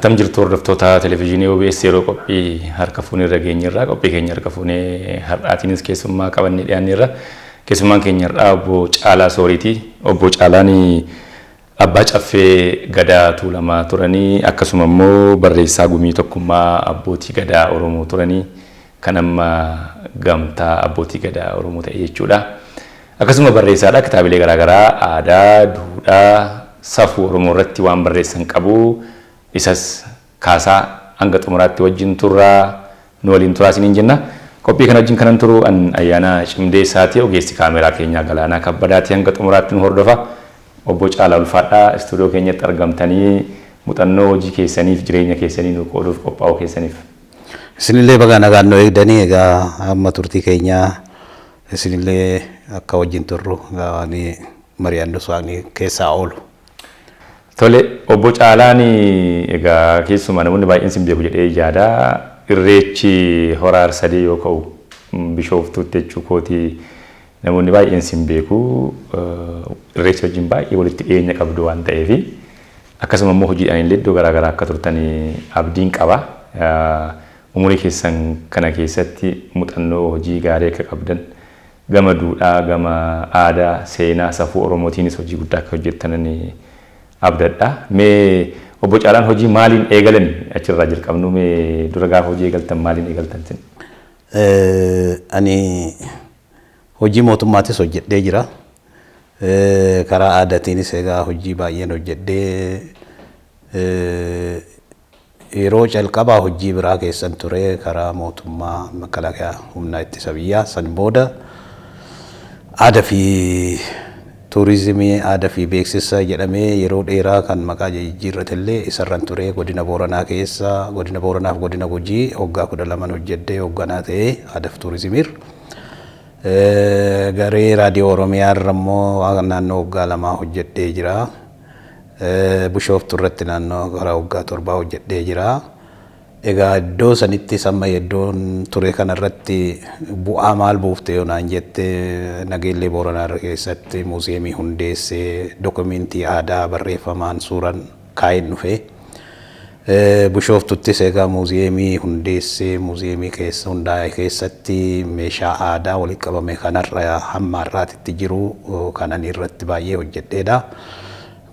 Attam jirtu hordoftoota televezyiinii OBS? Yeroo qophii harka fuunee irra geenyerra. Qophii keenya harka fuunee har'aatiinis keessummaa qabannee dhiyaanneerra. Keessummaan keenya har'aa Obbo Caalaa Sooriiti. Obbo Caalaan abbaa caffee Gadaa Tuulamaa turanii, akkasuma immoo barreessaa gumii tokkummaa abbootii Gadaa Oromoo turanii, kan amma gamtaa abbootii Gadaa Oromoo ta'e jechuudha. Akkasuma barreessaadha, kitaabilee garaagaraa aadaa, duudhaa, safuu Oromoo irratti waan barreessan qabu. Isas kaasaa hanga xumuraatti wajjin turraa, nu waliin turaa isiniin jenna. Qophii kana wajjin kanan turu an Ayyaanaa Cimdeessaati. Ogeessi kaameraa keenyaa Galaanaa Kabbadaati. Hanga xumuraatti nu hordofa. Obbo Caalaa, ulfaadhaa, istuudiyoo keenyatti argamtanii muuxannoo hojii keessaniif jireenya keessanii nu qooduuf qophaa'uu keessaniif. Isinillee baga nagaan nu eegdanii. Egaa amma turtii keenyaa isinillee akka wajjin turru waan mari'annu waan keessaa oolu. Tole, Obbo Caalaan, egaa keessumaa namoonni baay'een sin beeku jedhee yaada. Irreechi Hora Arsadee yoo ka'u, Bishooftuutti jechuu kooti, namoonni baay'een sin beeku. Irreecha wajjin baay'ee walitti dhiyeenya qabdu waan ta'eef, akkasuma immoo hojiidhaan illee iddoo garaagaraa akka turtan abdiin qaba. Umurii keessan kana keessatti muuxannoo hojii gaarii akka qabdan, gama duudhaa, gama aadaa, seenaa, safuu Oromootiinis hojii guddaa akka hojjettan abdadha. Mee Obbo Caalaan hojii maaliin eegalan? Achirraa jalqabnu. Mee dura gaafa hojii eegaltan maaliin eegaltan sin? Ani hojii mootummaatis hojjedhee jira. Karaa aadaatiinis egaa hojii baay'een hojjedhee, yeroo calqabaa hojii biraa keessan ture, karaa mootummaa makalaakaa humna ittisa biyyaa. San booda aadaa fi tuurizimii, aadaa fi beeksisa jedhamee yeroo dheeraa kan maqaa jijjiirrate illee isarran ture. Godina Booranaa keessa, godina Booranaaf godina Gujii waggaa 12 hojjedhee hoogganaa ta'ee aadaa fi tuurizimiir. Garee raadiyoo Oromiyaa irra immoo naannoo waggaa 2 hojjedhee jira. Bishooftuu irratti naannoo karaa waggaa 7 hojjedhee jira. Egaa iddoo sanittis amma iddoon ture kanarratti bu'aa maal buufte yoo naan jette, Nageellee Booranaa irra keessatti muuziyeemii hundeessee dokumentii aadaa barreeffamaan suuraan kaa'een dhufe. Bishooftuttis egaa muuziyeemii hundeessee, muuziyeemii keessa hundaa'e keessatti meeshaa aadaa walitti qabame kanarra hamma har'aatitti jiru kanan irratti baay'ee hojjedheedha.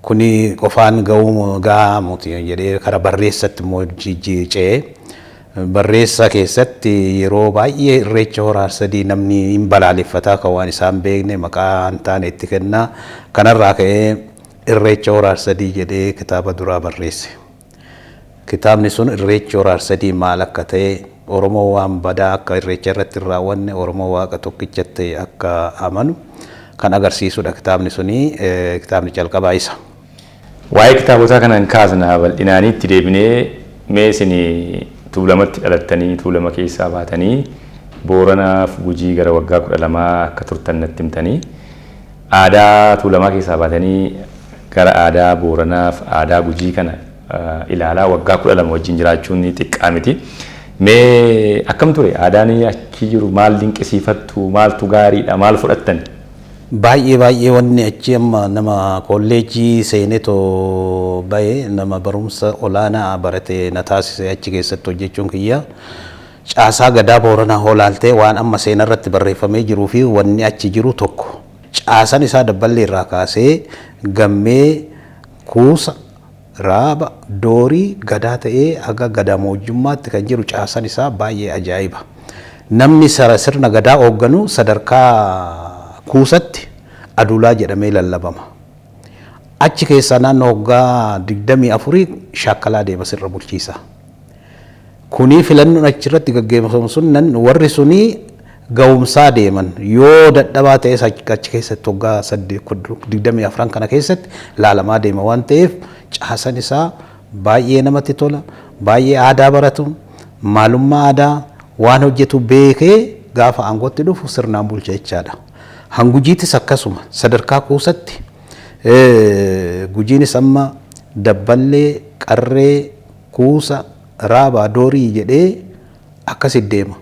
Kuni qofaan ga'uu gahaa miti jedhee kara barreessatti immoo jijjiiree, barreessa keessatti yeroo baay'ee Irreecha Hora Arsadii namni hin balaaleffataa, kan waan isaan beekne maqaa hin taane itti kennaa. Kanarraa ka'ee Irreecha Hora Arsadii jedhee kitaaba duraa barreesse. Kitaabni sun Irreechi Hora Arsadii maal akka ta'e, Oromoo waan badaa akka Irreecha irratti hin raawwanne, Oromoo Waaqa tokkichatti akka amanu kan agarsiisudha kitaabni suni, kitaabni calqabaa isa. Waa'ee kitaabotaa kanaan kaasna bal'inaanii itti deebinee. Mee isin Tuulamatti dhalattanii, Tuulama keessaa baatanii Booranaaf Gujii gara waggaa 12 akka turtan natti himtanii, aadaa Tuulamaa keessaa baatanii gara aadaa Booranaaf aadaa Gujii kana ilaalaa waggaa 12 wajjin jiraachuun xiqqaa miti. Mee akkam ture aadaan achi jiru? Maal dinqisiifattu? Maaltu gaariidha? Maal fudhattan? Baay'ee baay'ee, wanni achi amma nama kolleejjii seenetoo bahe, nama barumsa olaanaa barate na taasise achi keessatti hojjechuun kiyya. Caasaa Gadaa Booranaa hoolaaltee waan amma seenarratti barreeffamee jiruu fi wanni achi jiru tokko. Caasaan isaa dabballee irraa kaasee gammee, kuusa, raaba, doorii, gadaa ta'ee haga gadamoojjummaatti kan jiru caasaan isaa baay'ee ajaa'iba. Namni sirna gadaa hoogganu sadarkaa kuusatti aduulaa jedhamee lallabama. Achi keessaa naannoo waggaa 24 shaakkalaa deema sirna bulchiisa. Kuni filannoon achirratti gaggeeffamu sun nan warri suni ga'umsaa deeman, yoo dadhabaa ta'es achi keessatti waggaa 24 kana keessatti laalamaa deema waan ta'eef, caasan isaa baay'ee namatti tola, baay'ee aadaa baratu, maalummaa aadaa waan hojjetu beekee gaafa aangootti dhufu sirnaan bulcha jechaadha. Hangujiitis akkasuma sadarkaa kuusatti, Gujiinis amma dabballee, qarree, kuusa, raabaa, doorii jedhee akkasit deema.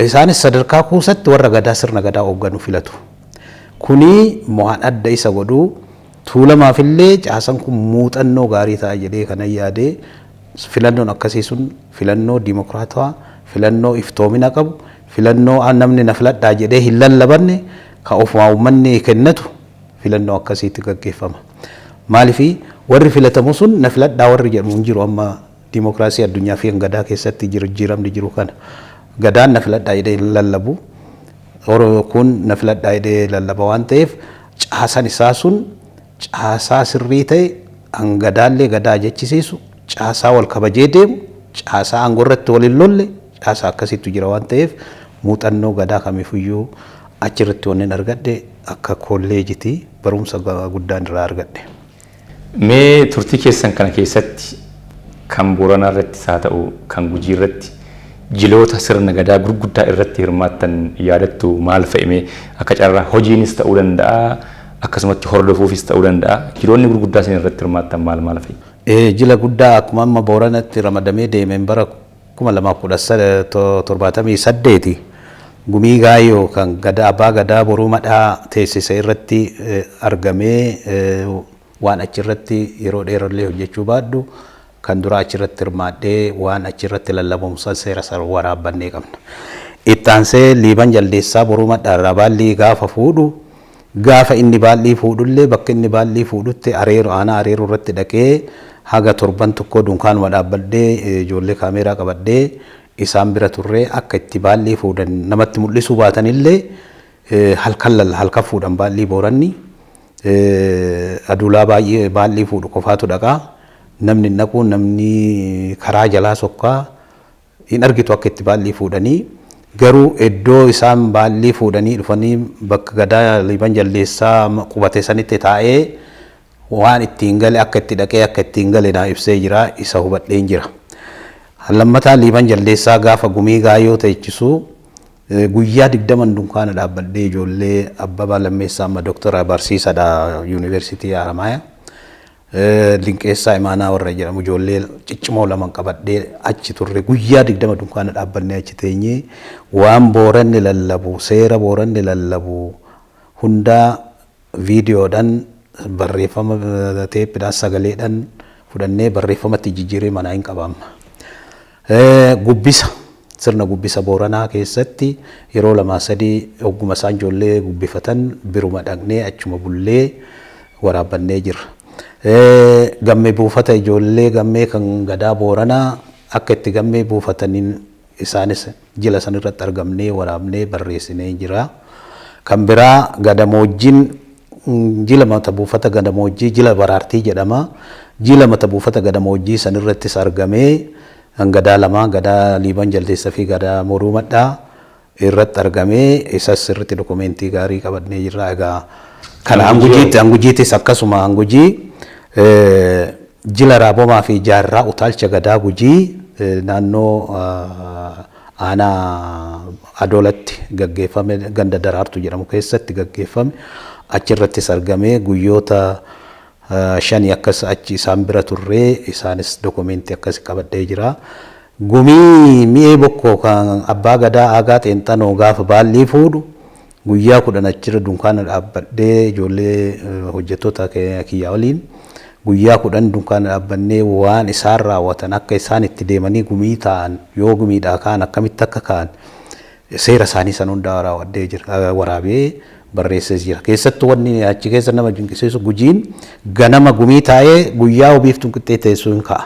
Isaanis sadarkaa kuusatti warra gadaa, sirna gadaa hoogganu filatu. Kuni waan adda isa godhu, Tuulamaafillee caasan kun muuxannoo gaarii ta'a jedhee kanan yaadee. Filannoon akkasii sun filannoo dimokiraatawaa, filannoo iftoomina qabu, filannoo namni na filadhaa jedhee hin lallabanne, ka ofumaa uummanni kennatu, filannoo akkasiitti gaggeeffama. Maaliifii warri filatamu sun na filadhaa warri jedhamu hin jiru. Amma dimokiraasii addunyaa fi gadaa keessatti jijjiiramni jiru kana. Gadaan na filadhaa jedhee hin lallabu. Kun na filadhaa jedhee lallaba waan ta'eef, caasaan isaa sun caasaa sirrii ta'e, hangadaallee gadaa jechisiisu, caasaa wal kabajee deemu, caasaa aangoo irratti wal hin lolle, caasaa akkasiitu jira waan ta'eef, muuxannoo gadaa kamiifiyyuu achirratti wanni argadhe akka kolleejitii barumsa guddaan irraa argadhe. Mee turtii keessan kana keessatti kan Booranaa irrattis haa ta'u, kan Gujii irratti, jiloota sirna gadaa gurguddaa irratti hirmaattan yaadattu maal fa'i? Mee akka carraa hojiinis ta'uu danda'a, akkasumatti hordofuufis ta'uu danda'a, jiloonni gurguddaa isin irratti hirmaattan maal maal fa'i? Jila guddaa akkuma amma Booranatti ramadamee deemeen bara 2078 gumii gaayoo kan gadaa abbaa gadaa Boruu Madhaa teessise irratti argamee, waan achirratti yeroo dheerallee hojjechuu baadhu, kan dura achirratti hirmaadhee waan achirratti lallabamu san seera sana waraabbannee qabna. Itti aansee Liiban Jaldeessaa Boruu Madhaarraa baallii gaafa fuudhu, gaafa inni baallii fuudhullee bakka inni baallii fuudhutti Areero, aanaa Areeroo irratti dhaqee haga torban tokko dunkaanuma dhaabbadhee, ijoollee kaameeraa qabadhee isaan bira turree, akka itti baallii fuudhan namatti mul'isuu baatanillee, halkan lalla halkan fuudhan baallii. Booranni aduulaa baay'ee baallii fuudhu qofaatu dhaqaa, namni hin dhaqu, namni karaa jalaa sokkaa hin argitu akka itti baallii fuudhanii. Garuu iddoo isaan baallii fuudhanii dhufanii bakka gadaa Liiban Jaldeessaa qubate sanitti taa'ee waan ittiin gale, akka itti dhaqee akka ittiin gale naa ibsee jira, isa hubadheen jira. Lammataa Liiban Jaldeessaa gaafa gumii gaayoo teechisu guyyaa 20 dunkaana dhaabbadhee, ijoollee Abbabaa Lammeessaa, amma doktora barsiisadha Yuunivarsiitii Haramaaya. Linqeessaa Imaanaa warra jedhamu, ijoollee ciccimoo lama qabadhee achi turre. Guyyaa 20 dunkaana dhaabbannee achi teenyee waan Booranni lallabu, seera Booranni lallabu hundaa viidiyoodhaan, barreeffama teeppiidhaan, sagaleedhaan fudhannee barreeffamatti jijjiiree manaa hin qabaamna. Gubbisa, sirna gubbisa Booranaa keessatti yeroo lamaa sadii ogguma isaan ijoollee gubbifatan biruma dhaqnee achuma bullee waraabbannee jirra. Gammee buufata ijoollee gammee kan gadaa Booranaa akka itti gammee buufataniin isaanis jila san irratti argamnee waraabnee barreessinee jira. Kan biraa gadamoojjiin jila mata buufata gadamoojjii, jila baraartii jedhama. Jila mata buufata gadamoojjii san irrattis argamee, gadaa lama, gadaa Liiban Jaldeessa fi gadaa Moruu Madhaa irratti argamee, isas sirriitti dokumentii gaarii qabannee jirra. Egaa kana Angujiitti, Angujiittis akkasuma, Angujii jila Raabomaa fi Jaarraa utaalcha gadaa Gujii naannoo aanaa Adoolatti gaggeeffame, ganda Daraartu jedhamu keessatti gaggeeffame, achirrattis argamee guyyoota 5 akkas achi isaan bira turree, isaanis dokumentii akkas qabadhee jira. Gumii Mi'ee Bokkoo kan abbaa gadaa Aagaa Xeenxanoo gaafa baallii fuudhu guyyaa 10 achirra dunkaana dhaabbadhee, ijoollee hojjettoota kiyyaa waliin guyyaa 10 dunkaana dhaabbannee waan isaan raawwatan, akka isaan itti deemanii gumii ta'an, yoo gumiidhaa ka'an akkamitti akka ka'an, seera isaanii san hundaa raawwadhee jira, waraabee barreessee jira. Keessattuu wanni achi keessa nama dinqisiisu, Gujiin ganama gumii taa'ee guyyaa biiftuun qixxee teessuu hin ka'a.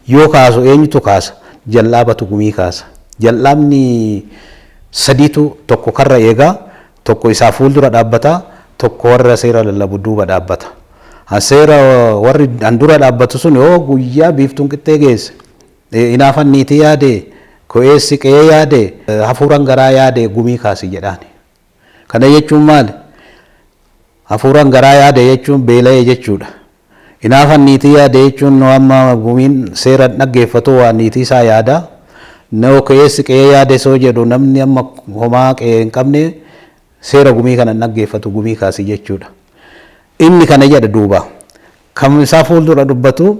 Yoo kaasu eenyutu kaasa? Jal'aabatu gumii kaasa. Jal'aabni sadiitu, tokko karra eegaa, tokko isaa fuuldura dhaabbata, tokko warra seera lallabu duuba dhaabbata. Seera warri dura dhaabbatu sun yoo guyyaa biiftuun qixxee geesse, "Hinaafan niitii yaade, ko'eessi qe'ee yaade, hafuuran garaa yaade, gumii kaasi" jedhaani. Kana jechuun maali? Hafuuran garaa yaade jechuun beela'e jechuudha. Hinaafan niitii yaade jechuun amma gumiin seera dhaggeeffatu waan niitii isaa yaada. Noo ko'eessi qe'ee yaade soo jedhu, namni amma homaa qe'ee hin qabne seera gumii kana dhaggeeffatu, gumii kaasi jechuudha. Inni kana jedha duuba. Kan isaa fuuldura dubbatu,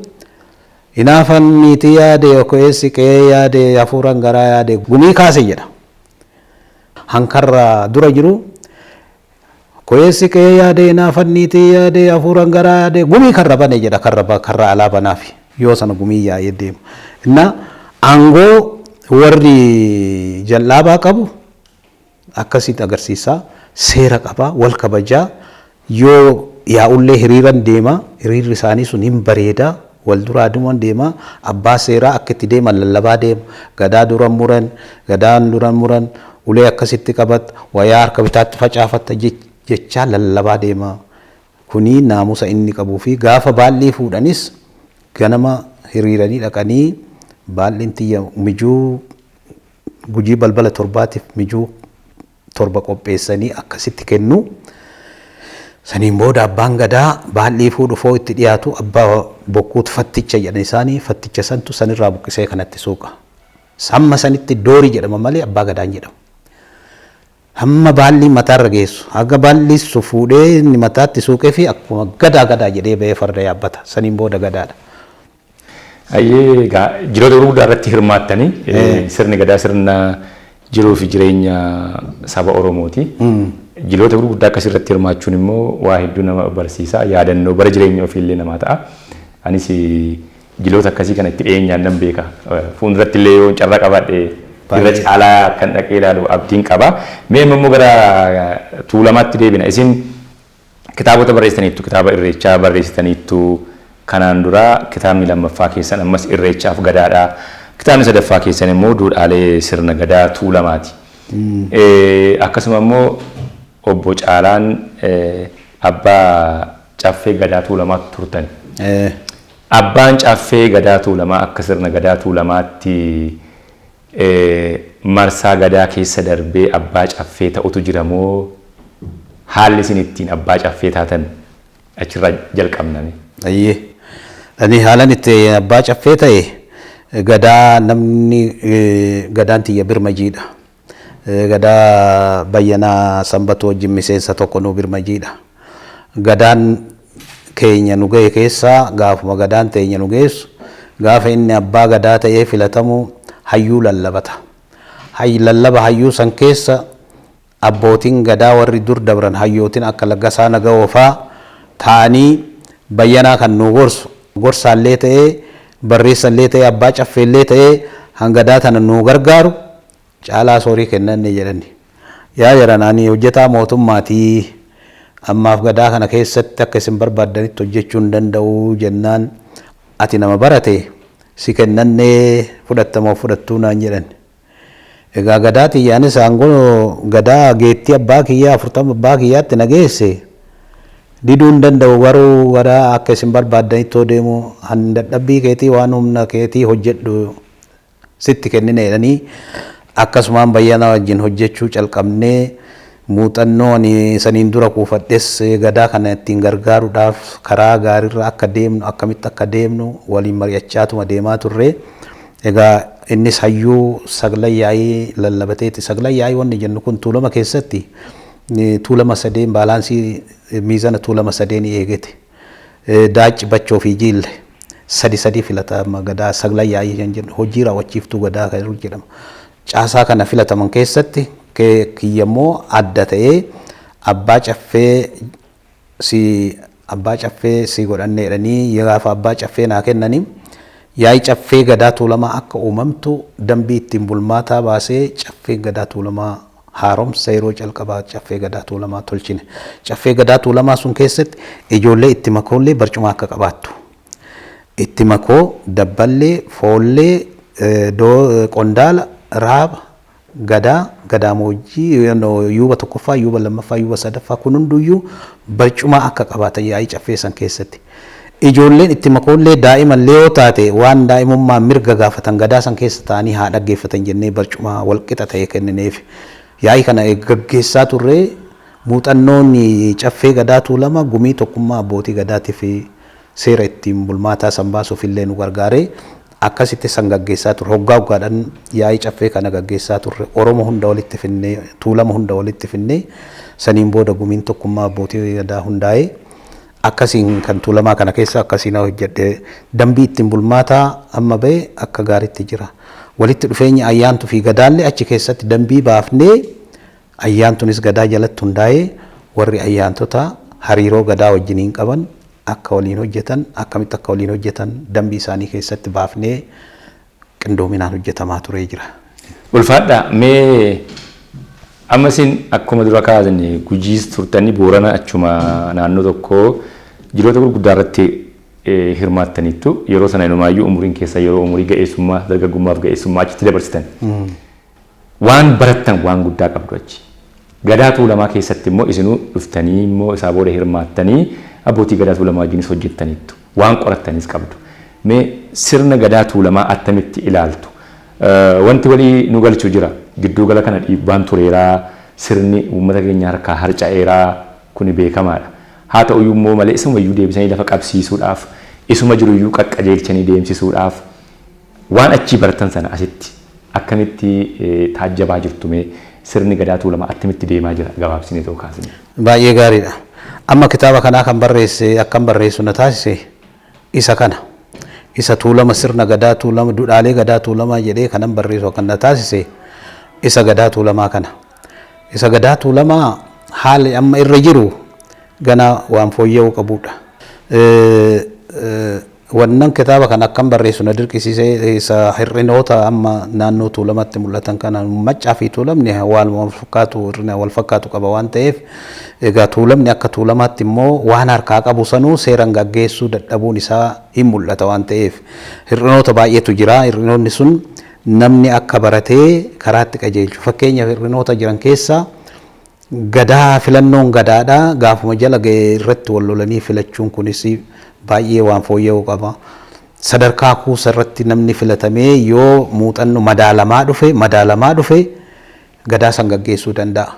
"Hinaafan niitii yaade, ko'eessi qe'ee yaade, hafuuran garaa yaade, gumii kaase" jedha. Hankarra dura jiru, "Ko'eessi qe'ee yaade, hinaafan niitii yaade, hafuuran garaa yaade, gumii karra bane" jedha, karra karra alaa banaafi yoo sana gumii yaa'ee deema. Na aangoo warri jallaabaa qabu akkasitti agarsiisa. Seera qaba, wal kabajaa, yoo yaa'ullee hiriiran deema, hiriirri isaanii sun hin bareeda, wal duraa duuban deema, abbaa seeraa akka itti deeman lallabaa deema, gadaa duran muran, gadaan duran muran, ulee akkasitti qabat, wayaa harka bitaatti facaafatta jechaa lallabaa deema. Kuni naamusa inni qabuu fi gaafa baallii fuudhanis ganama hiriiranii dhaqanii baalliin tiyya mijuu Gujii balbala torbaatiif mijuu torba qopheessanii akkasitti kennu. Saniin booda abbaan gadaa baallii fuudhu foo itti dhiyaatu abbaa bokkuutu fatticha jedhan isaanii fatticha santu sanirraa buqqisee kanatti suuqa. Hamma sanitti doorii jedhama malee abbaa gadaan jedhamu. Hamma baallii mataarra geessu haga baalli su fuudhee inni mataatti suuqee fi akkuma gadaa gadaa jedhee ba'ee farda yaabbata. Saniin booda gadaadha. Hayyee, egaa jiroota gurguddaa irratti hirmaattanii, sirni gadaa sirna jiruu fi jireenya saba Oromooti. Jiloota gurguddaa akkasii irratti hirmaachuun immoo waa hedduu nama barsiisa. Yaadannoo bara jireenya ofiillee namaa ta'a. Anis jiloota akkasii kana itti dhiyeenyaan nan beeka. Fuulduratti illee yoo carraa qabaadhe irra caalaa akkan dhaqee ilaalu abdiin qaba. Mee amma immoo gara Tuulamaatti deebina. Isin kitaabota barreessitaniittu, kitaaba Irreechaa barreessitaniittu kanaan dura, kitaabni lammaffaa keessan ammas Irreechaaf Gadaadha. Kitaabni sadaffaa keessan immoo duudhaalee sirna gadaa Tuulamaati. Akkasuma immoo obbo Caalaan abbaa caffee gadaa Tuulamaa turtan. Abbaan caffee gadaa Tuulamaa akka sirna gadaa Tuulamaatti marsaa gadaa keessa darbee abbaa caffee ta'utu jira moo haalli isin ittiin abbaa caffee taatan achirraa jalqabname? Ayyee. Ani haalan itti abbaa caffee ta'e, gadaa namni gadaan tiyya birmajiidha. Gadaa Bayyanaa Sanbatuu wajjin miseensa tokko nu birmajiidha. Gadaan keenya nu gahe keessaa gaafuma gadaan teenya nu geessu, gaafa inni abbaa gadaa ta'ee filatamu hayyuu lallabata. Hay lallaba hayyuu san keessa abbootiin gadaa warri dur dabran, hayyootiin akka Laggasaa Nagawoo faa ta'anii Bayyanaa kan nu gorsu, gorsaallee ta'ee, barreessallee ta'ee, abbaa caffeellee ta'ee hangadaa tana nu gargaaru Caalaa Soorii kennanne jedhani. Yaa jaran, ani hojjetaa mootummaatii, ammaaf gadaa kana keessatti akka isin barbaaddanitti hojjechuu hin danda'u jennaan, ati nama barate si kennannee fudhatta moo fudhattuu naan jedhan. Egaa gadaa tiyyaanis aangoo gadaa geettii abbaa kiyyaa 40 abbaa kiyyaatti na geesse diduu hin danda'u, garuu gadaa akka isin barbaaddanitti yoo deemu han dadhabbii keetii waan humna keetii hojjedhu sitti kennine jedhanii, akkasumaan Bayyanaa wajjin hojjechuu calqabnee, muuxannoo ani saniin dura kuufadhes gadaa kana ittiin gargaaruudhaaf karaa gaariirra akka deemnu, akkamitti akka deemnu waliin mari'achaatuma deemaa turre. Egaa innis hayyuu saglan yaa'ii lallabateeti. Saglan yaa'ii wanni jennu kun Tuulama keessatti tuulama sadeen baalaansii miizana tuulama sadeenii eegete. Daacci, Bachoo fi Jiille sadi sadi filata amma gadaa saglan yaa'ii kan jedhu hojii raawwachiiftuu gadaa kan jedhama. Caasaa kana filataman keessatti kiyya immoo adda ta'ee abbaa caffee si godhanne jedhanii gaafa abbaa caffee naa kennanii, yaa'ii caffee gadaa Tuulamaa akka uumamtu dambii ittiin bulmaataa baasee, caffeen gadaa Tuulamaa haaromsa yeroo calqabaa caffee gadaa Tuulamaa tolchine. Caffee gadaa Tuulamaa sun keessatti ijoollee itti makoollee barcuma akka qabaattu. Itti makoo, dabballee, foollee, qondaala, raaba, gadaa, gadaamoojjii, yuuba tokkoffaa, yuuba lammaffaa, yuuba sadaffaa kun hunduyyuu barcuma akka qabaatan yaa'ii caffee san keessatti. Ijoolleen itti makoollee daa'imallee yoo taate waan daa'imummaan mirga gaafatan gadaa san keessa ta'anii haa dhaggeeffatan jennee barcuma walqixa ta'e kennineef. Yaa'ii kana gaggeessaa turree, muuxannoon caffee gadaa Tuulama gumii tokkummaa abbootii gadaatii fi seera ittiin bulmaataa san baasuuf illee nu gargaaree, akkasitti san gaggeessaa turre. Hoggaa hoggaadhaan yaa'ii caffee kana gaggeessaa turre. Oromoo hunda walitti finnee, Tuulama hunda walitti finnee, saniin booda gumiin tokkummaa abbootii gadaa hundaa'ee, akkasiin kan Tuulamaa kana keessa akkasiin hojjedhe. Dambii ittiin bulmaataa amma ba'e akka gaariitti jira. Walitti dhufeenya ayyaantuu fi gadaallee achi keessatti dambii baafnee, ayyaantunis gadaa jalatti hundaa'ee, warri ayyaantota hariiroo gadaa wajjiniin qaban akka waliin hojjetan, akkamitti akka waliin hojjetan dambii isaanii keessatti baafnee. qindoominaan hojjetamaa turee jira. Ulfaadha, mee amma isin akkuma dura kaasne Gujiis turtanii Boorana achuma naannoo tokkoo jiroota gurguddaa irratti hirmaattaniittu. Yeroo sana inumaayyuu umuriin keessa yeroo umurii ga'eessummaa, dargaggummaaf ga'eessummaa achitti dabarsitan. Waan barattan waan guddaa qabdu achi. Gadaa Tuulamaa keessatti immoo isinuu dhuftanii immoo isaa booda hirmaattanii abbootii Gadaa Tuulamaa wajjinis hojjettaniittu. Waan qorattanis qabdu. Mee sirna Gadaa Tuulamaa attamitti ilaaltu? Wanti walii nu galchu jira. Gidduu gala kana dhiibbaan tureeraa, sirni uummata keenya harkaa harca'eeraa, kuni beekamaadha. Haa ta'uyyuu immoo malee isumayyuu deebisanii lafa qabsiisuudhaaf, isuma jiruyyuu qaqqajeelchanii deemsisuudhaaf waan achii baratan sana asitti akkamitti taajjabaa jirtu? Mee sirni Gadaa Tuulamaa attamitti deemaa jira gabaabsinee ta'uu kaasne? Baay'ee gaariidha. Amma kitaaba kanaa kan barreesse, akkan barreessu na taasise isa kana. Isa Tuulama, sirna Gadaa Tuulama, duudhaalee Gadaa Tuulamaa jedhee kanan barreessu akkan na taasise isa Gadaa Tuulamaa kana. Isa Gadaa Tuulamaa haalli amma irra jiru gana waan fooyya'uu qabudha. Wannan kitaaba kana akkan barreessu na dirqisiise isa hir'inoota amma naannoo Tuulamatti mul'atan kana. Maccaa fi Tuulamni waan wal fakkaatu, hir'ina wal fakkaatu qaba waan ta'eef, egaa Tuulamni akka Tuulamaatti immoo waan harkaa qabu sanuu seeraan gaggeessuu dadhabuun isaa hin mul'ata waan ta'eef, hir'inoota baay'eetu jira. Hir'inoonni sun namni akka baratee karaatti qajeelchu. Fakkeenyaaf, hir'inoota jiran keessaa gadaa filannoon gadaadha gaafuma jala ga'e irratti wal lolanii filachuun kunis baay'ee waan fooyya'uu qaba. Sadarkaa kuusa irratti namni filatamee yoo muuxannoo madaalamaa dhufe gadaa san gaggeessuu danda'a.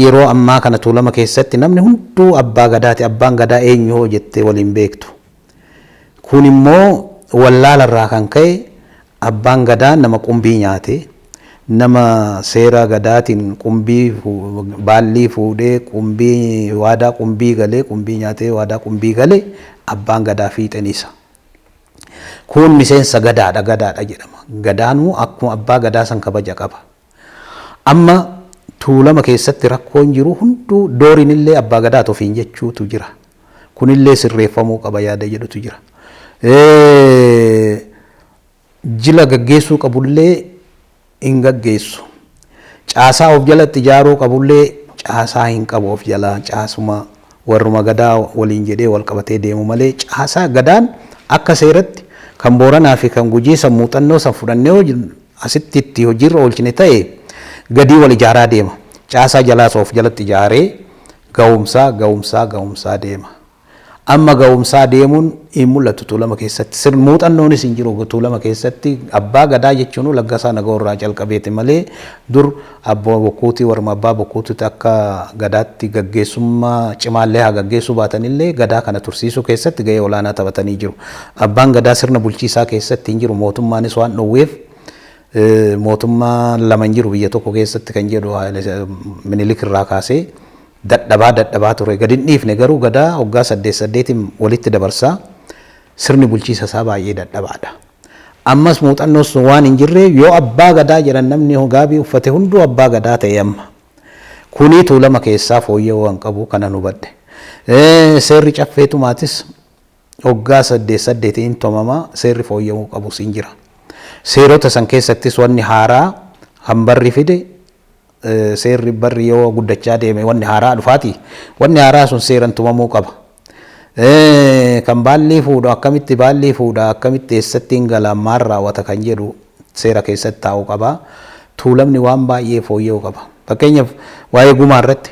Yeroo ammaa kana Tuulama keessatti namni hunduu abbaa gadaati. Abbaan gadaa eenyu hoo jettee waliin beektu. Kun immoo wallaalarraa kan ka'e, abbaan gadaa nama qumbii nyaate, nama seera gadaatiin qumbii baallii fuudhee, qumbii waadaa qumbii galee, qumbii nyaatee waadaa qumbii galee, abbaan gadaa fiixeen isa. Kun miseensa gadaadha, gadaadha jedhama. Gadaanuu akkuma abbaa gadaa san kabaja qaba. Amma Tuulama keessatti rakkoon jiru hunduu dooriin illee abbaa gadaatu ofiin jechuutu jira. Kunillee sirreeffamuu qaba yaada jedhutu jira. Jila gaggeessuu qabullee hin gaggeessu. Caasaa of jalatti ijaaruu qabullee caasaa hin qabu of jalaa, caasuma warruma gadaa waliin jedhee wal qabatee deemu malee, caasaa gadaan akka seeratti kan Booranaa fi kan Gujii san muuxannoo san fudhannee asitti itti hojiirra oolchine ta'e gadii wal ijaaraa deema. Caasaa jalaas of jalatti ijaaree ga'umsaa ga'umsaa ga'umsaa deema. Amma ga'umsaa deemuun hin mul'atu Tuulama keessatti. Sirni muuxannoonis hin jiru Tuulama keessatti. Abbaa gadaa jechuun Laggasaa Naga'oo irraa calqabeeti malee, dur abbaa bokkuutii, warma abbaa bokkuutitti akka gadaatti gaggeessummaa cimaallee haa gaggeessuu baatanillee, gadaa kana tursiisuu keessatti gahee olaanaa taphatanii jiru. Abbaan gadaa sirna bulchiisaa keessatti hin jiru, mootummaanis waan dhowweef. Mootummaa lama hin jiru biyya tokko keessatti kan jedhu Minilik irraa kaasee dadhabaa dadhabaa ture. Gadi hin dhiifne garuu, gadaa waggaa saddeet saddeetiin walitti dabarsaa, sirni bulchiisa isaa baay'ee dadhabaadha. Ammas muuxannoos waan hin jirre, yoo abbaa gadaa jedhan namni gaabii uffate hunduu abbaa gadaa ta'e amma. Kunii Tuulama keessaa fooyya'uu waan qabu kana hubadhe. Seerri caffeetumaatis waggaa saddeet saddeetiin tumamaa, seerri fooyya'uu qabus hin jira. Seerota san keessattis wanni haaraa kan barri fide, seerri barri yoo guddachaa deeme wanni haaraa dhufaati. Wanni haaraa sun seeran tumamuu qaba. Kan baallii fuudhu akkamitti baallii fuudha, akkamitti, eessatti hin gala, maal raawwata kan jedhu seera keessatti taa'uu qaba. Tuulamni waan baay'ee fooyya'uu qaba. Fakkeenyaaf, waa'ee gumaa irratti,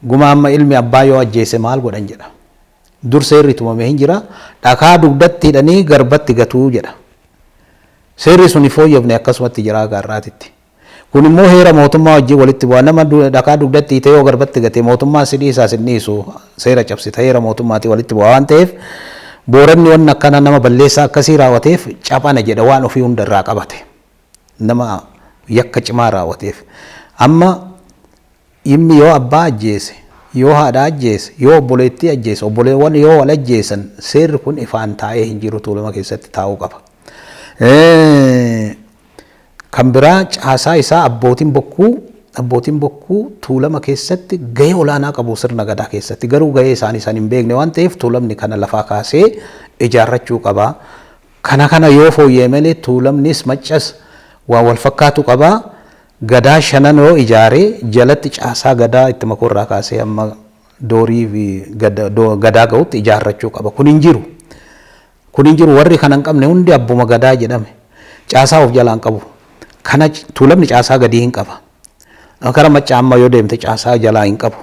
gumaa amma ilmi abbaa yoo ajjeese maal godhan jedha. Dur seerri tumamee hin jira. Dhakaa dugdatti hidhanii garbatti gatuu jedha. Seerri sun hin fooyyofne, akkasumatti jira gaarraatitti. Kun immoo heera mootummaa wajjin walitti bu'a. Nama dhakaa dugdatti hiitee yoo garbatti gate mootummaa si dhiisaa? Si dhiisu, seera cabsita, heera mootummaatii walitti bu'a waan ta'eef, Booranni wanni akkana nama balleessaa akkasii raawwateef caphana jedha, waan ofii hunda irraa qabate. Nama yakka cimaa raawwateef. Amma ilmi yoo abbaa ajjeese, yoo haadha ajjeese, yoo obboleettii ajjeese, obboleewwan yoo wal ajjeesan, seerri kun ifaan taa'ee hin jiru, Tuulama keessatti taa'uu qaba. Kan biraa caasaa isaa, abbootiin bokkuu Tuulama keessatti gahee olaanaa qabu sirna gadaa keessatti, garuu gahee isaanii isaan hin beekne waan ta'eef, Tuulamni kana lafaa kaasee ijaarrachuu qaba. Kana kana yoo fooyyee malee Tuulamnis Maccas waa wal fakkaatu qabaa. Gadaa shanan yoo ijaaree jalatti caasaa gadaa itti makurraa kaasee amma doorii fi gadaa ga'utti ijaarrachuu qaba. Kun hin jiru. Kun hin jiru, warri kana hin qabne hundi abbuma gadaa jedhame. Caasaa of jalaa hin qabu. Kana Tuulamni caasaa gadii hin qaba. Kara Maccaa amma yoo deemte caasaa jalaa hin qabu.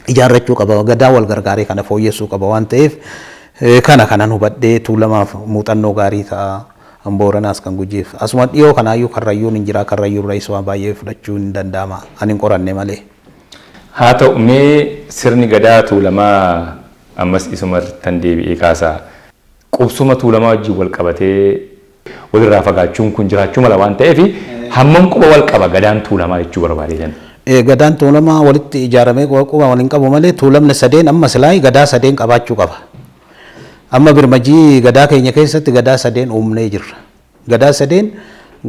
Ijaarrachuu qaba. Gadaa wal gargaaree kana fooyyessuu qaba waan ta'eef, kana kanan hubadhee Tuulamaaf muuxannoo gaarii ta'a. Booranaas kan Gujiif. Asuma dhiyoo kanaayyuu Karrayyuun hin jira. Karrayyuun irraa waan baay'ee fudhachuu hin danda'ama. Ani hin qoranne malee. Haa ta'u, mee sirni gadaa Tuulamaa ammas isuma tan deebi'ee kaasaa. Qubsuma Tuulamaa wajjin wal qabatee walirraa fagaachuun kun jiraachuu mala waan ta'eef, hammam quba wal qaba gadaan Tuulamaa jechuu barbaadeetan? Gadaan Tuulamaa walitti ijaaramee quba waliin qabu malee, Tuulamni sadeen amma silaa gadaa sadeen qabaachuu qaba. Amma birmajii gadaa keenya keessatti gadaa sadeen uumnee jirra. Gadaa sadeen,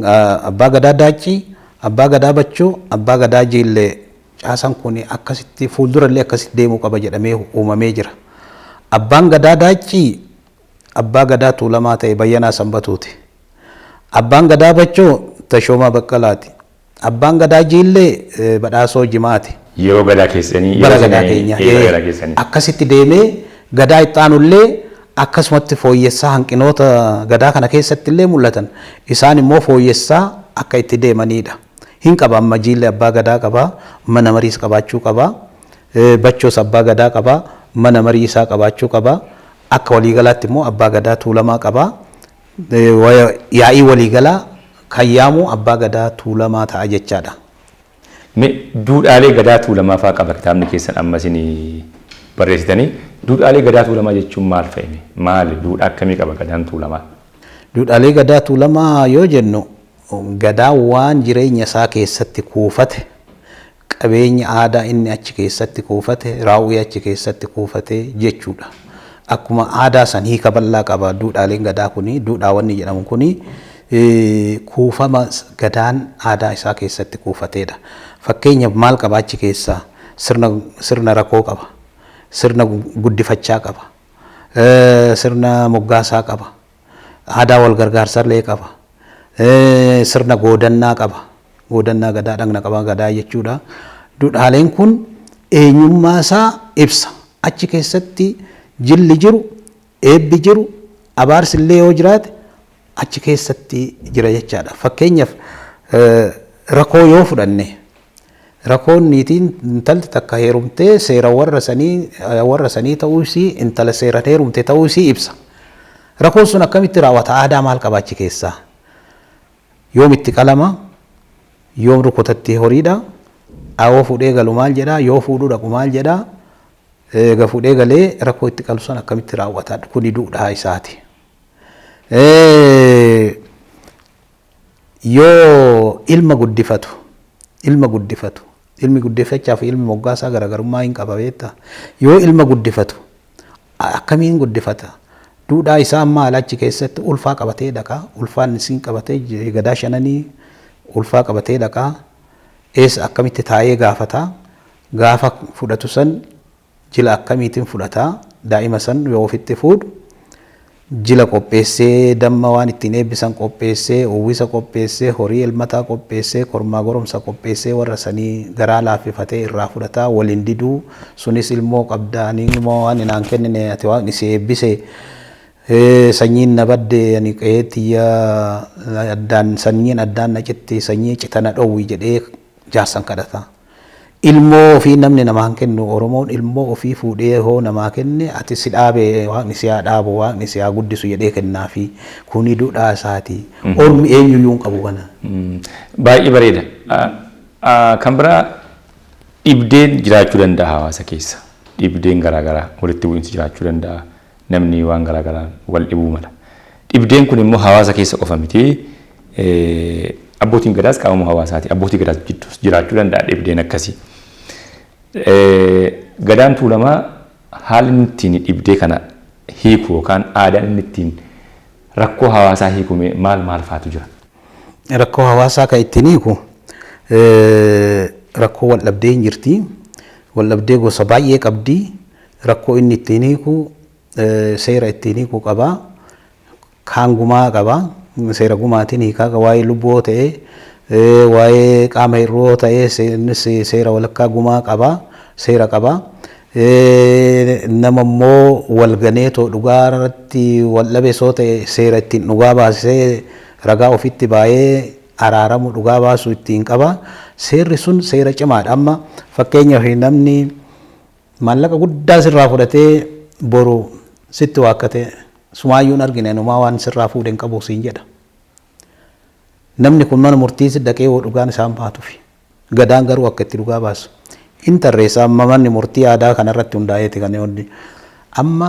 abbaa gadaa Daaccii, abbaa gadaa Bachoo, abbaa gadaa Jiillee, caasaan kun akkasitti fuuldurallee akkasitti deemuu qaba jedhamee uumamee jira. Abbaan gadaa Daaccii abbaa gadaa Tuulamaa ta'e Bayyanaa Sanbatuuti. Abbaan gadaa Bachoo Tashoomaa Baqqalaati. Abbaan gadaa Jiillee Badhaasoo Jimaati. Yeroo gadaa keessanii. Bara gadaa keenya. Yeroo gadaa keessanii. Akkasitti deemee gadaa ittaanullee akkasumatti fooyyessaa, hanqinoota gadaa kana keessatti illee mul'atan isaan immoo fooyyessaa akka itti deemanidha. Hin qaba, amma Jiillee abbaa gadaa qaba, mana mariis qabaachuu qaba, Bachoos abbaa gadaa qaba, mana marii isaa qabaachuu qaba. Akka waliigalaatti immoo abbaa gadaa Tuulamaa qaba. Yaa'ii waliigalaa kan yaamu abbaa gadaa Tuulamaa ta'a jechaadha. Mee duudhaalee gadaa Tuulamaa fa'aa qaba kitaabni keessan amma isin barreessitanii. Duudhaalee gadaa Tuulamaa jechuun maal fa'i? Maali? Duudhaa akkamii qaba gadaan Tuulamaa? Duudhaalee gadaa Tuulamaa yoo jennu, gadaa waan jireenya isaa keessatti kuufate, qabeenya aadaa inni achi keessatti kuufate, raawwii achi keessatti kuufate jechuudha. Akkuma aadaa san hiika bal'aa qaba duudhaaleen gadaa kuni, duudhaa wanni jedhamu kuni kuufama gadaan aadaa isaa keessatti kuufateedha. Fakkeenyaaf maal qaba achi keessaa? Sirna rakoo qaba. Sirna guddifachaa qaba. Sirna moggaasaa qaba. Aadaa wal gargaarsallee qaba. Sirna goodannaa qaba. Goodannaa gadaa, dhagna qabaa gadaa jechuudha. Duudhaaleen kun eenyummaa isaa ibsa. Achi keessatti jilli jiru, eebbi jiru, abaarsi illee yoo jiraate achi keessatti jira jechaadha. Fakkeenyaaf rakoo yoo fudhanne, rakoon niitiin intalli takka heerumtee seera warra sanii ta'uu isii, intala seeraan heerumte ta'uu isii ibsa. Rakoon sun akkamitti raawwata? Aadaa maal qaba achi keessaa? Yoom itti qalama? Yoom rukutatti horiidha? Awoo fuudhee galu maal jedhaa? Yoo fuudhuu dhaqu maal jedhaa? Eega fuudhee galee rakkoo itti qalu san akkamitti raawwata? Kuni duudhaa isaati. Yoo ilma guddifatu, ilmi guddifachaa fi ilmi moggaasaa garaagarummaa hin qaba beektaa? Yoo ilma guddifatu akkamiin guddifata? Duudhaa isaa maal achi keessatti? Ulfaa qabatee dhaqaa, ulfaan isiin qabatee gadaa shananii ulfaa qabatee dhaqaa, eessa akkamitti taa'ee gaafataa, gaafa fudhatu san jila akkamiitiin fudhataa, daa'ima san yoo ofitti fuudhu jila qopheessee, damma waan ittiin eebbisan qopheessee, uwwisa qopheessee, horii elmataa qopheessee, kormaa goromsa qopheessee, warra sanii garaa laaffifatee irraa fudhataa, waliin diduu sunis ilmoo qabdaanii immoo waan inaan kennine, ati waaqni si eebbise, sanyiin na badde, ani qe'ee tiyya addaan sanyiin addaan na citti, sanyii citana dhowwi jedhee jaarsan kadhata. Ilmoo ofii namni namaan kennu, Oromoon ilmoo ofii fuudhee hoo namaa kenne, ati si dhaabe, waaqni si haa dhaabu, waaqni si haa guddisu jedhee kennaafi. Kuni duudhaa isaati. Ormi eenyuyyuu hin qabu kana. Baay'ee bareeda. Kan biraa dhibdeen jiraachuu danda'a hawaasa keessa. Dhibdeen garaagaraa, walitti bu'iinsi jiraachuu danda'a. Namni waan garaagaraa wal dhibuu mala. Dhibdeen kun immoo hawaasa keessa qofa miti. Abbootiin gadaas qaamuma hawaasaati. Abbootii gadaas jidduus jiraachuu danda'a dhibdeen akkasii. Gadaan Tuulamaa haalli inni ittiin dhibdee kana hiiku yookaan aadaan inni ittiin rakkoo hawaasaa hiiku maal maal faatu jira? Rakkoo hawaasaa kan ittiin hiiku, rakkoo wal dhabdee hin jirti. Wal dhabdee gosa baay'ee qabdi. Rakkoo inni ittiin hiiku seera ittiin hiiku qaba. Kaan gumaa qaba. Seera gumaatiin hiikaa qaba. Waa'ee lubbuu ta'ee, waa'ee qaama hir'uu ta'ee, innis seera walakkaa gumaa qaba. Seera qaba. Nama immoo wal ganeetoo dhugaa irratti wal dhabe soo ta'e, seera ittiin dhugaa baasisee ragaa ofitti baay'ee araaramu dhugaa baasu ittiin qaba. Seerri sun seera cimaadha. Amma fakkeenyaaf namni maallaqa guddaa sirraa fudhatee boru sitti waakkate, "Sumaayyuun argine, numaa waan sirraa fuudhe hin qabu," siin jedha. Namni kun mana murtii si dhaqee yoo dhugaan isaan baatufi. Gadaan garuu akka itti dhugaa baasu. In tarreessa. Amma manni murtii aadaa kanarratti hundaa'eeti kan inni. Amma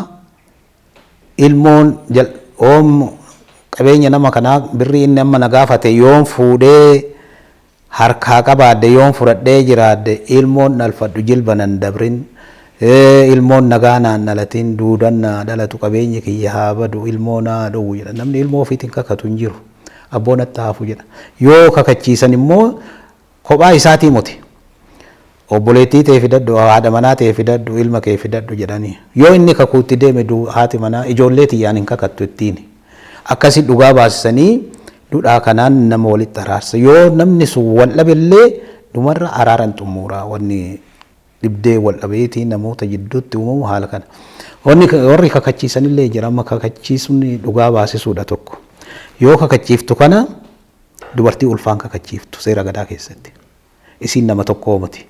ilmoon oom qabeenya nama kanaa, birrii inni amma na gaafate yoon fuudhee harkaa qabaadde, yoon fudhadhee jiraadde, ilmoon dhalfadhu jilba nan dabrin, ilmoon nagaa naan dhalatin, duudan naa dhalatu, qabeenyi kiyya haa badu, ilmoo naa dhowwu jedha. Namni ilmoo ofiitiin kakatu hin jiru. Abboon natti hafu jedha. Yoo kakachiisan immoo kophaa isaatii muti. Obboleettii ta'e fidadhu, haadha manaa ta'e fidadhu, ilma kee fidadhu jedhanii. Yoo inni kakuutti deeme, haati manaa ijoollee tiyyaan hin kakattu ittiin. Akkasi dhugaa baasisanii duudhaa kanaan nama walitti araarsa. Yoo namni sun wal dhabillee dhumarra araaran xumuraa, wanni dhibdee wal dhabeetii namoota jidduutti uumamu haala kana. Wanni warri kakachiisanillee jira. Amma kakachiisuun dhugaa baasisuudha tokko. Yoo kakachiiftu kana dubartii ulfaan kakachiiftu seera gadaa keessatti. Isiin nama tokkoo miti.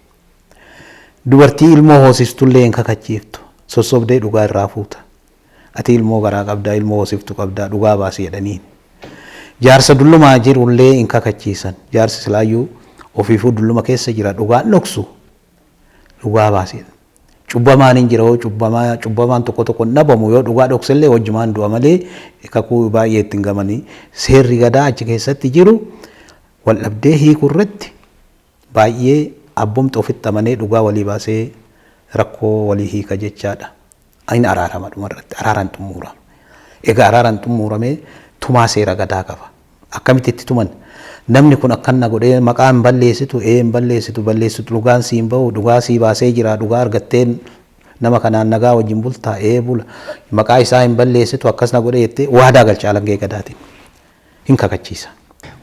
Dubartii ilmoo hoosistullee hin kakachiiftu. Sossobdee dhugaa irraa fuuta. "Ati ilmoo garaa qabdaa, ilmoo hoosiftu qabdaa, dhugaa baasi," jedhaniin. Jaarsa dullumaa jirullee hin kakachiisan. Jaarsi silaayyuu ofiifuu dulluma keessa jira, dhugaan dhoksu, dhugaa baasi. Cubbamaan hin jira, yoo cubbamaa cubbamaan tokko tokko hin dhabamu, yoo dhugaa dhoksellee wajjumaan du'a malee kakuu baay'ee ittiin gamanii. Seerri gadaa achi keessatti jiru wal dhabdee hiikuu irratti baay'ee abbumti ofitti amanee dhugaa walii baasee rakkoo walii hiika jechaadha. Inni araarama, dhumarratti araaraan xumurama. Egaa araaraan xumuramee tumaa seera gadaa qaba. Akkamitti itti tuman? Namni kun akkana godhee maqaa hin balleessitu, ee hin balleessitu, balleessitu, dhugaan sii hin bahu, dhugaa sii baasee jira, dhugaa argatteen nama kanaan nagaa wajjin bultaa, ee bula. Maqaa isaa hin balleessitu, akkas na godhee jettee waadaa galcha alangee gadaatiin. Hin kakachiisa.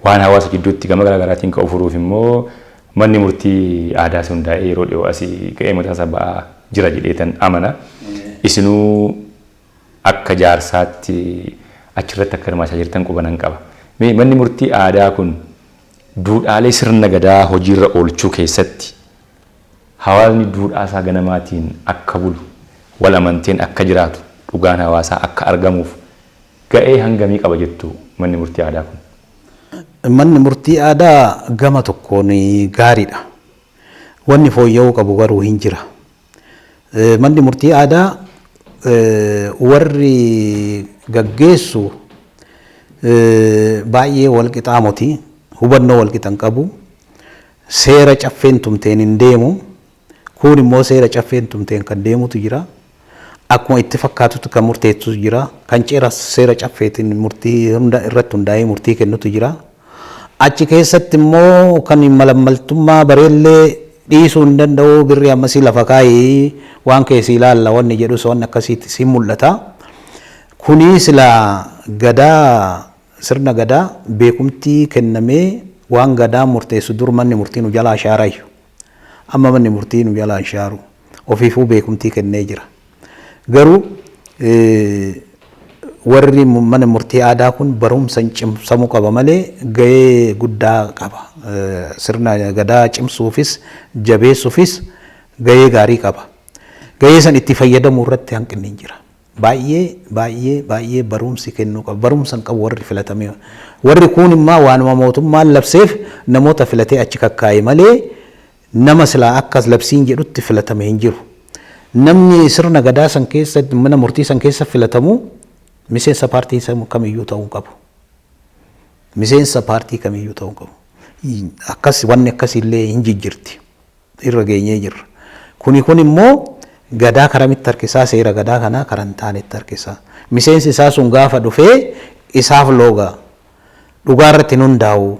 Waan hawaasa gidduutti gama garaa garaatiin ka'u furuuf immoo manni murtii aadaa hundaa'ee yeroo dhiyoo asii ga'ee mataa isaa ba'aa jira jedheetan amana. Isinuu akka jaarsaatti achirratti akka hirmaachaa jirtan qubanan qaba. Mee manni murtii aadaa kun duudhaalee sirna gadaa hojiirra oolchuu keessatti hawaasni duudhaa isaa ganamaatiin akka bulu, wal amanteen akka jiraatu, dhugaan hawaasaa akka argamuuf ga'ee hangamii qaba jettu manni murtii aadaa kun? Manni murtii aadaa gama tokkoon gaariidha. Wanni fooyya'uu qabu garuu hin jira. Manni murtii aadaa warri gaggeessu baay'ee wal qixaa miti. Hubannoo wal qixan qabu. Seera caffeen tumteen hin deemu. Kun immoo seera caffeen tumteen kan deemutu jira. Akkuma itti fakkaatutti kan murteessutu jira. Kan ceera seera caffeetiin murtii hunda irratti hundaa'ee murtii kennutu jira. Achi keessatti immoo kan malammaltummaa bareellee dhiisuu hin danda'u, birri ammasii lafa kaayii waan keessi ilaalla wanni jedhus waan akkasiitti si mul'ata. Kuni sila gadaa, sirna gadaa beekumtii kennamee waan gadaa murteessu dur manni murtii nu jalaa shaarayyu. Amma manni murtii nu jalaa hin shaaru. Ofiifuu beekumtii kennee jira. Garuu warri mana murtii aadaa kun barumsa cimsamuu qaba malee gahee guddaa qaba. Sirna gadaa cimsuufis jabeessuufis gahee gaarii qaba. Gahee san itti fayyadamuu irratti hanqinni hin jira. Baay'ee baay'ee baay'ee barumsi kennuu qaba. Barumsa hin qabu warri filatamee. Warri kun immoo waanuma mootummaan labseef namoota filatee achi kakkaa'e malee nama silaa akka labsiin jedhutti filatame hin jiru. Namni sirna gadaa san keessa, mana murtii san keessa filatamu miseensa paartii kamiyyuu ta'uu qabu. Miseensa paartii kamiyyuu ta'uu qabu. Akkas wanni akkasiillee hin jijjirti. Irra geenyee jirra. Kuni kun immoo gadaa karamitti harkisaa, seera gadaa kanaa karaa hin taanetti harkisaa. Miseensi isaa sun gaafa dhufee isaaf looga. Dhugaa irratti hin hundaa'u.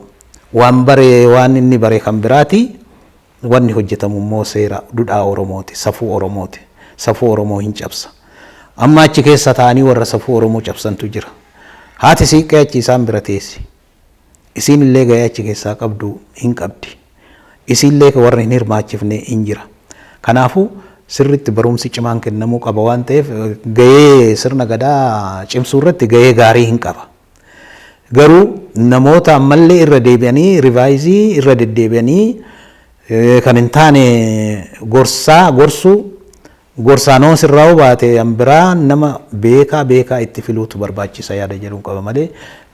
Waan bare, waan inni bare kan biraati. Wanni hojjetamu immoo seera duudhaa Oromooti, safuu Oromooti. Safuu Oromoo hin cabsa. Amma achi keessa taa'anii warra safuu Oromoo cabsantu jira. Haati siiqqee achi isaan bira teessi. Isiin illee gahee achi keessaa qabdu hin qabdi. Isiillee warri hin hirmaachifne hin jira. Kanaafuu sirriitti barumsi cimaan kennamuu qaba waan ta'eef, gahee sirna gadaa cimsuu irratti gahee gaarii hin qaba. Garuu namoota ammallee irra deebi'anii, revise irra deddeebi'anii, kan hin taane gorsaa gorsuu, gorsaanoo sirraa baate biraa nama beekaa beekaa itti filuutu barbaachisa yaada jedhuun qaba malee,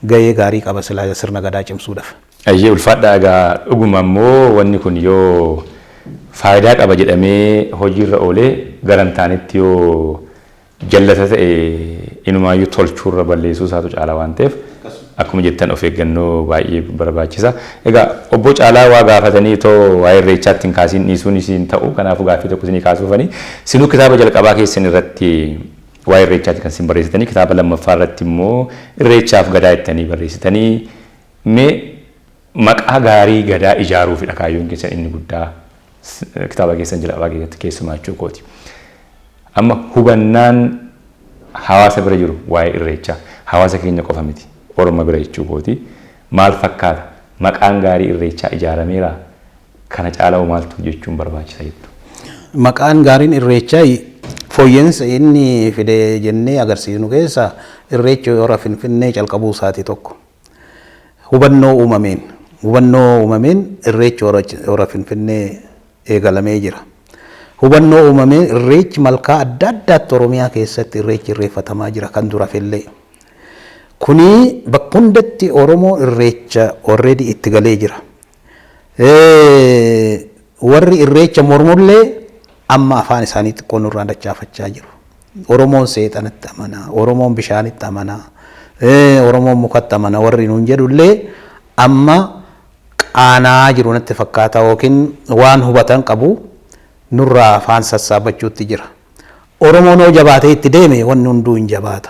gahee gaarii qaba silaa sirna gadaa cimsuudhaaf. Ayyee, ulfaadhaa. Egaa dhuguma immoo wanni kun yoo faayidaa qaba jedhamee hojiirra oolee garantaanitti yoo jallata ta'e, inumaayyuu tolchuurra balleessuu isaatu caala waan ta'eef, akkuma jettan of eeggannoo baay'ee barbaachisa. Egaa obbo Caalaa waa gaafatanii too waa'ee irreechaatti hin kaasiin dhiisuun isiin ta'u, kanaafuu gaaffii tokko isinii kaasuufanii, sinuu kitaaba jalqabaa keessan irratti waa'ee irreechaatti kan isin barreessitanii, kitaaba lammaffaa irratti immoo irreechaaf gadaa jettanii barreessitanii, mee maqaa gaarii gadaa ijaaruufidha kaayyoon keessan inni guddaa kitaaba keessan jalqabaa keessatti keessumaa jechuu kooti. Amma hubannaan hawaasa bira jiru waa'ee irreechaa, hawaasa keenya qofa miti, orma bira jechuu kooti, maal fakkaata? Maqaan gaarii irreechaa ijaarameera? Kana caalaa maaltu jechuun barbaachisa jettu? Maqaan gaariin irreechaa fooyya'insa inni fide jennee agarsiisnu keessa irreechi hora Finfinnee calqabuu isaati tokko. Hubannoo uumameen irreechi hora Finfinnee eegalamee jira. Hubannoo uumameen irreechi malkaa adda addaatti Oromiyaa keessatti irreechi irreeffatamaa jira kan dura fillee. Kuni bakka hundatti Oromoo irreecha already itti galee jira. Warri irreecha mormullee amma afaan isaanii xiqqoo nurraa dachaafachaa jiru. Oromoon seexanatti amanaa, Oromoon bishaanitti amanaa, Oromoon mukatti amana warri nuun jedhullee amma qaanaa jiru natti fakkaata, yookiin waan hubatan qabu nurraa afaan sassaabachuutti jira. Oromoon yoo jabaatee itti deeme wanni hunduu hin jabaata.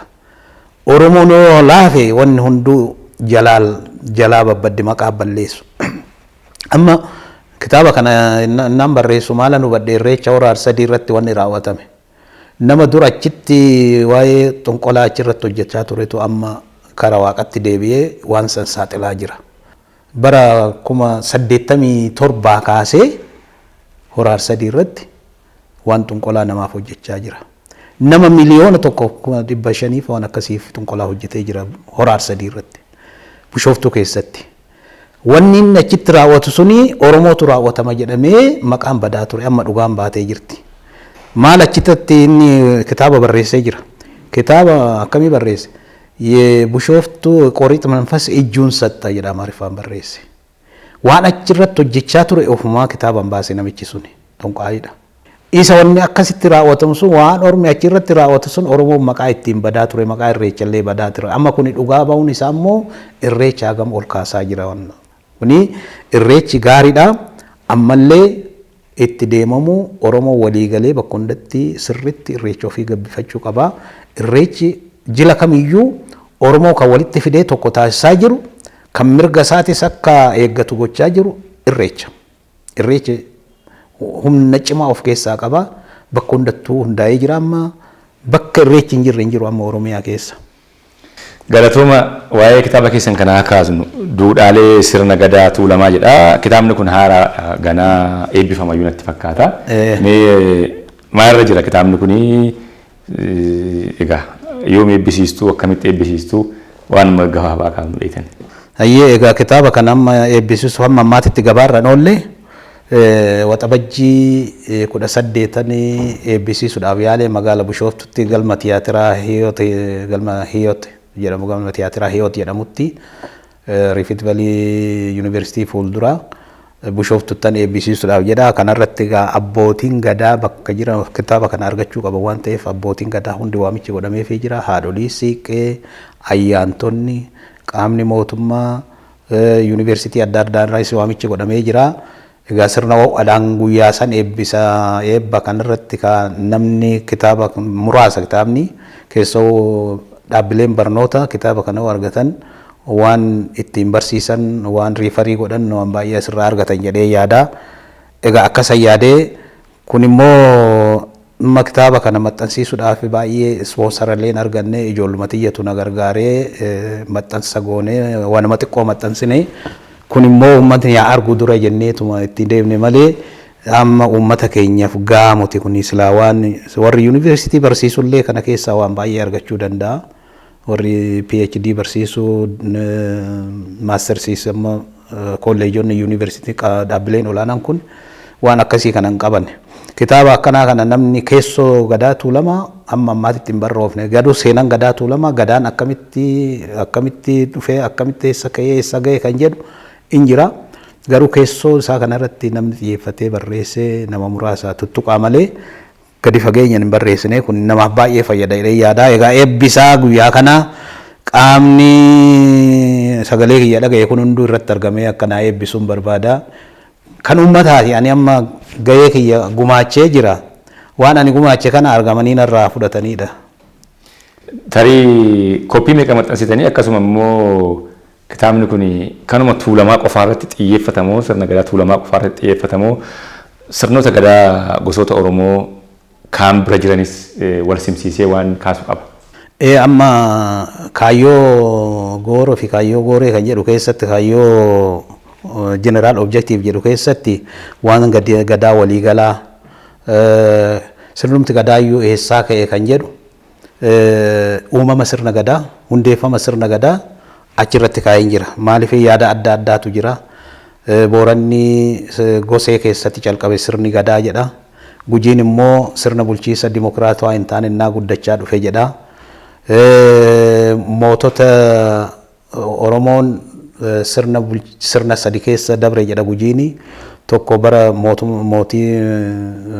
Oromoon yoo laafe wanni hunduu jalaal jalaa babbaddi, maqaa balleessu. Amma kitaaba kana naan barreessu maalan hubadhe? Irreecha hora Arsadii irratti wanni raawwatame. Nama dura achitti waa'ee xonqolaa achirratti hojjechaa turetu amma kara waaqatti deebi'ee waan san saaxilaa jira. Bara 1087 kaasee hora Arsadii irratti waan xonqolaa namaaf hojjechaa jira. Nama 1,500,000 waan akkasiif xonqolaa hojjetee jira hora Arsadii irratti. Bishooftuu keessatti. Wanni inni achitti raawwatu suni Oromootu raawwatama jedhamee maqaan badaa ture, amma dhugaan baatee jirti. Maal achitti inni kitaaba barreessee jira. Kitaaba akkamii barreesse? የቡሾፍቱ ቆሪጥ መንፈስ እጁን ሰጠ jedha Amaariffaan barreesse. Waan achirratti hojjechaa ture ofumaa kitaabaan baase namichi suni xonqaayidha. Isa wanni akkasitti raawwatamu sun, waan ormi achirratti raawwatu sun, Oromoon maqaa ittiin badaa ture, maqaa irreechallee badaa ture. Amma kuni dhugaa ba'uun isaa immoo irreecha hagam ol kaasaa jira. Kuni irreechi gaariidha. Ammallee itti deemamu, Oromoo waliigalee bakka hundatti sirritti irreecha ofii gabbifachuu qaba. Irreechi jila kamiyyuu Oromoo kan walitti fidee tokko taasisaa jiru, kan mirga isaatis akka eeggatu gochaa jiru irreecha. Irreechi humna cimaa of keessaa qaba. Bakka hundattuu hundaa'ee jira amma. Bakka irreechi hin jirre hin jiru amma Oromiyaa keessa. Galatooma. Waa'ee kitaaba keessan kanaa kaasnu, duudhaalee sirna gadaa tuulamaa jedha. Kitaabni kun haaraa ganaa eebbifamayyuu natti fakkaata. Mee maalirra jira kitaabni kuni? Egaa yoom eebbisiistuu, akkamitti eebbisiistuu, waan gabaabaa kaasnu dheetan? Hayyee, egaa kitaaba kana amma eebbisiisu hamma ammaatitti gabaarra hin oolle. Waxabajjii 18 eebbisiisuudhaaf yaalee magaala Bishooftutti galma tiyaatiraa Hiyoot, galma Hiyoot jedhamu, galma tiyaatiraa Hiyoot jedhamutti, Rift Valley Yuunivarsiitii fuuldura Bishoftuttan eebbisiisuudhaaf jedha. Kanarratti egaa abbootiin gadaa bakka jiran kitaaba kana argachuu qaban waan ta'eef, abbootiin gadaa hundi waamichi godhameefii jira. Haadholii siiqqee, ayyaantonni, qaamni mootummaa, yuunivarsiitii adda addaa irraas waamichi godhamee jira. Egaa sirna ho'aadhaan guyyaa san eebbisa. Eebba kanarratti namni kitaaba muraasa, kitaabni keessoo dhaabbileen barnoota kitaaba kana argatan waan ittiin barsiisan, waan refer godhan, waan baay'ee asirraa argatan jedhee yaada. Egaa akkasa yaadee kun immoo Amma kitaaba kana maxxansiisuudhaaf baay'ee ispoonsarallee hin arganne, ijoolluma tiyyatu na gargaaree maxxansa goonee waanuma xiqqoo maxxansine. Kun immoo uummatni yaa argu dura jenneetuma itti deemne malee amma uummata keenyaaf gaamuti kun. Silaa waan warri yuunivarsiitii barsiisullee kana keessaa waan baay'ee argachuu danda'a. Warri PhD barsiisuu, maastarsiis, amma kolleejonni yuunivarsiitii dhaabbileen olaanaan kun waan akkasii kana hin qaban. Kitaaba akkanaa kana namni keessoo Gadaa Tuulamaa amma ammaatitti hin barroofne. Garuu seenaan Gadaa Tuulamaa, Gadaan akkamitti dhufee, akkamitti eessa ka'ee eessa ga'e kan jedhu in jira. Garuu keessoo isaa kanarratti namni xiyyeeffatee barreessee nama muraasa tuttuqaa malee gadi fageenyaan hin barreessine. Kun namaaf baay'ee fayyada jedhee yaada. Egaa eebbisaa guyyaa kana qaamni sagalee kiyya dhaga'e kun hunduu irratti argamee akkanaa eebbisuun barbaada. Kan uummataati, ani amma gahee kiyya gumaachee jira. Waan ani gumaache kana argamanii narraa fudhatanidha. Tarii koppii meeqa maxxansitanii? Akkasuma immoo kitaabni kun kanuma Tuulamaa qofaa irratti xiyyeeffatamoo, sirna Gadaa Tuulamaa qofaa irratti xiyyeeffatamoo, sirnoota Gadaa gosoota Oromoo kaan bira jiranis wal simsiisee waan kaasu qaba? Amma kaayyoo gooroo fi kaayyoo gooree kan jedhu keessatti, kaayyoo general objective jedhu keessatti, waan Gadaa waliigalaa, sirnumti Gadaayyuu eessaa ka'e kan jedhu, uumama sirna Gadaa, hundeeffama sirna Gadaa achirratti kaa'een jira. Maaliif, yaada adda addaatu jira. Booranni gosee keessatti calqabe sirni Gadaa jedha. Gujiin immoo sirna bulchiisa dimokiraatawaa hin taane innaa guddachaa dhufe jedha. Mootota Oromoon sirna sadi keessa dabre jedha Gujiini. Tokko bara mootii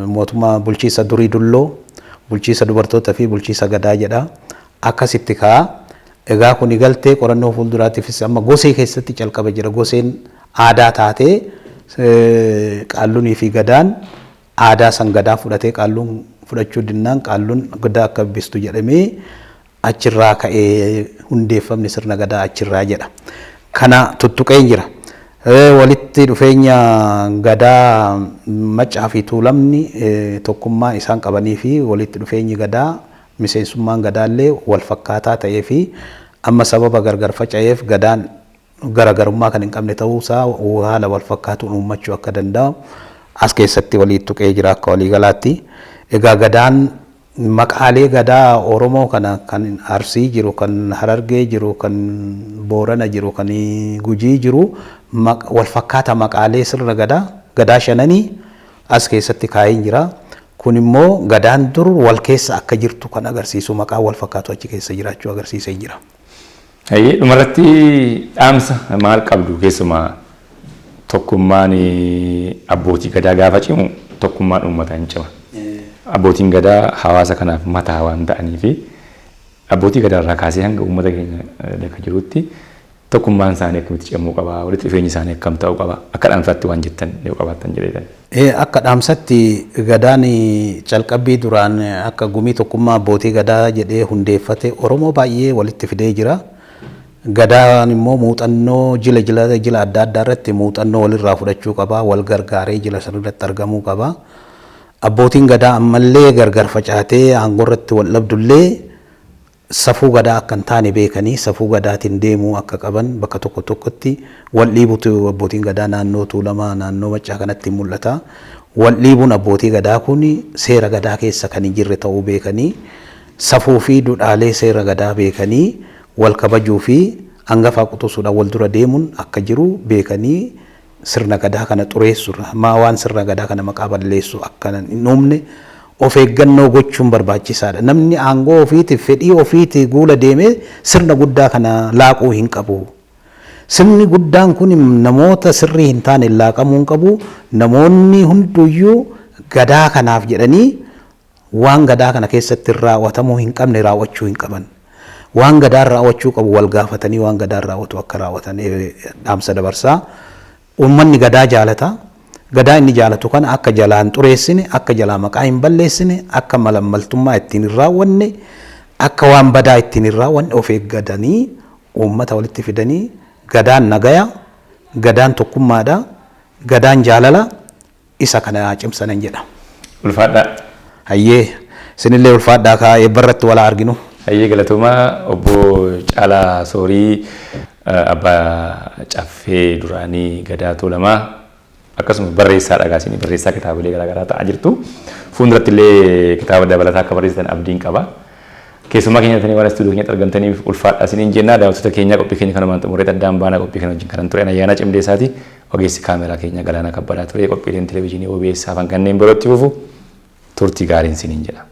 mootummaa bulchiisa durii dulloo, bulchiisa dubartoota fi bulchiisa Gadaa jedha. Akkasitti kaa'a. Egaa kuni galtee qorannoo fuulduraatiifis, amma gosee keessatti calqabe jira. Goseen aadaa taatee, qaallunii fi Gadaan aadaa san Gadaa fudhatee, qaalluun fudhachuu dinnaan qaalluun Gadaa akka bistu jedhamee achirraa ka'ee hundeeffamni sirna Gadaa achirraa jedha. Kana tuttuqeen jira. Walitti dhufeenya Gadaa Maccaa fi Tuulamni tokkummaa isaan qabanii fi walitti dhufeenyi Gadaa, miseensummaan Gadaallee wal fakkaataa ta'ee fi amma sababa gargar faca'eef Gadaan garaagarummaa kan hin qabne ta'uusaa haala wal fakkaatuun uummachuu akka danda'amu as keessatti walii tuqee jira akka waliigalaatti. Egaa Gadaan maqaalee Gadaa Oromoo kana kan Arsii jiru, kan Harargee jiru, kan Boorana jiru, kan Gujii jiru wal fakkaata, maqaalee sirna Gadaa, Gadaa shananii as keessatti kaa'een jira. Kun immoo Gadaan dur wal keessa akka jirtu kan agarsiisu, maqaa wal fakkaatu achi keessa jiraachuu agarsiisee jira. Hayyee, dhumarratti dhaamsa maal qabdu? Keessumaa tokkummaan abbootii Gadaa gaafa cimu tokkummaan uummataa hin cima. Abbootiin Gadaa hawaasa kanaaf mataa waan ta'aniifi abbootii Gadaa irraa kaasee hanga uummata keenya bakka jirutti tokkummaan isaanii akkamitti cimuu qaba, walitti dhufeenyi isaanii akkam ta'uu qaba, akka dhaamsaatti waan jettan yoo qabaattan jedheetan. Akka dhaamsatti, Gadaan calqabbii duraan akka gumii tokkummaa abbootii Gadaa jedhee hundeeffate Oromoo baay'ee walitti fidee jira. Gadaan immoo muuxannoo jila adda addaa irratti muuxannoo walirraa fudhachuu qaba, wal gargaaree jila sanarratti argamuu qaba. Abbootiin Gadaa ammallee gargar facaatee aangoo irratti wal dhabdullee safuu Gadaa akka hin taane beekanii safuu Gadaatiin deemuu akka qaban. Bakka tokko tokkotti wal dhiibutu abbootiin Gadaa naannoo Tuulamaa, naannoo Maccaa kanatti mul'ata. Wal dhiibuun abbootii Gadaa kun seera Gadaa keessa kan hin jirre ta'uu beekanii, safuu fi duudhaalee seera Gadaa beekanii, wal kabajuu fi hangafaa quxisuudhaan wal dura deemuun akka jiru beekanii, sirna Gadaa kana xureessurra maa waan sirna Gadaa kana maqaa balleessu akka hin uumne of eeggannoo gochuun barbaachisaadha. Namni aangoo ofiitiif, fedhii ofiitii guula deemee sirna guddaa kana laaquu hin qabu. Sirni guddaan kun namoota sirrii hin taane laaqamuu hin qabu. Namoonni hunduyyuu Gadaa kanaaf jedhanii waan Gadaa kana keessatti raawwatamuu hin qabne raawwachuu hin qaban. Waan Gadaan raawwachuu qabu wal gaafatanii waan Gadaan raawwatu akka raawwatan dhaamsa dabarsaa. Uummanni Gadaa jaalata. Gadaa inni jaalatu kana akka jalaa hin xureessine, akka jalaa maqaa hin balleessine, akka malammaltummaa ittiin hin raawwanne, akka waan badaa ittiin hin raawwanne of eeggatanii uummata walitti fidanii, Gadaan nagaya, Gadaan tokkummaadha, Gadaan jaalala, isa kana cimsanan jedha. Ulfaadhaa. Hayyee, isinillee ulfaadhaa kaa, eebbarratti walaa arginu. Hayyee, galatoomaa obbo Caalaa Soorii, abbaa caffee duraanii Gadaa Tuulamaa, akkasumas barreessaa dhagaasinii, barreessaa kitaabilee garaagaraa ta'aa jirtu. Fuulduratti illee kitaaba dabalataa akka barreessitan abdiin qaba. Keessumaa keenya ta'anii waan istuudiyoo keenyatti argamtaniif ulfaadhaa isiniin jenna. Daawwattoota keenya, qophii keenya kanumaan xumurree addaan baanaa. Qophii kana wajjin kanan ture Ayyaana Cimdeessaati. Ogeessi kaameraa keenya Galaanaa Kabbadaa ture. Qophiileen televezyiinii OBS hafan kanneen birootti fufu, turtii gaariin isiniin jedha.